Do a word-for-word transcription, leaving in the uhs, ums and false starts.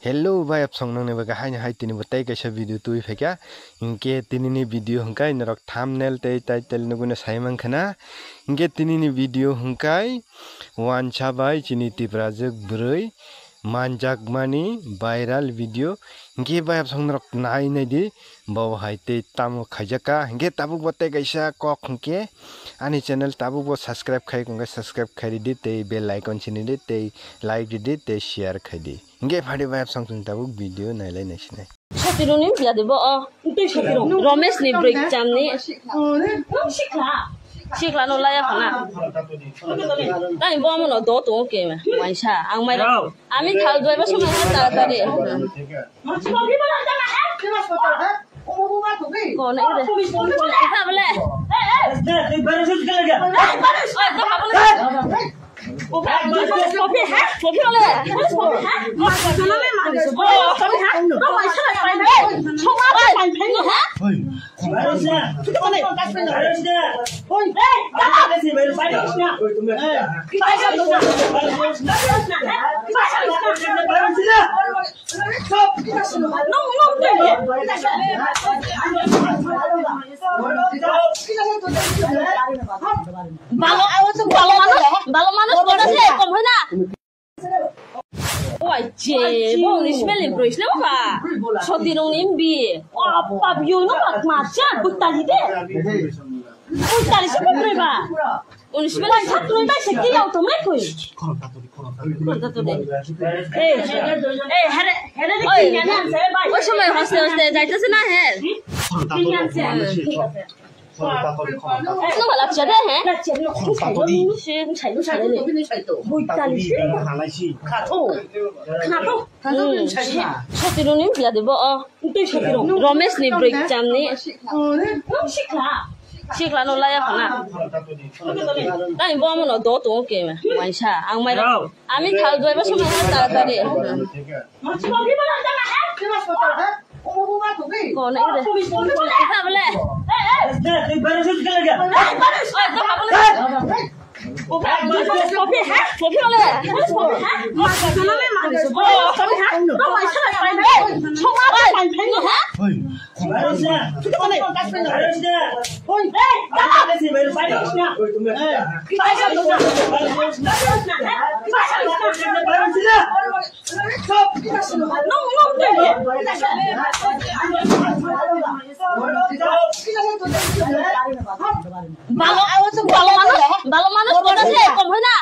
Hello bai, apsong nang ni bagwi haino hai tini bo tei kaisa video twi phaikha. Hinkhe tini ni video hwnkhe norok thumbnail tei title nugwi no sai mankha na. Hinkhe tini ni video hwnkhe wansa bai chini Tiprajwk bwrwi manjakmani viral video. Hinkhe bai, apsong norok nai nai di, bo hai tei tamo khaijakha. Hinkhe tabuk bo tei kaisa kok hinkhe ani channel tabuk bo subscribe khai, hinkhe subscribe khai ridi tei bell icon sini di tei like ridi tei share khai di. Hinkhe phadi bai, apsong chwng tabuk video nailai naisinai. Sotirokni biya de bo o. Romesh ni bwrwi chamni. Sikla no laya khana. Tani bo amono do tongo ke waisa ang mai. Ami thal doi ba somai ha ta ta de. Kone ire. Ikha bole. Oi, to ha bole. Balo, balo manush, balo manush, balo manush, balo manush. Oi, je, bo ni smell ni bro, smell ba. Soti rong ni bi. Oh, pap yo no ba, ma cha, butali de. Butali se bro ba. Unis mela sat noi bai se kiyau to mai koi. Khorang tato di, khorang tato di. Khorang tato di. Eh, eh, here, here di. Oi. Kinyan se bai. Oi, somai hoste hoste jaitase na he. Khorang tato di, khorang tato di. Khorang tato di, khorang tato di. Ano wala chade he? Khorang tato di. Sai no sai no. Bui tali se. Khorang tato di. Khato. Khato. Khato. Sati runi biya de bo. Romesh ni bwrwi chamni. Sikla no laya khana. Tani bo amono do tongo ke waisa ang mai. Ami thal doi ba somai ha ta ta de. Kone ire. Ikha bole. Oi, to ha bole. Balo, balo manush, balo manush, balo se kom hoy na.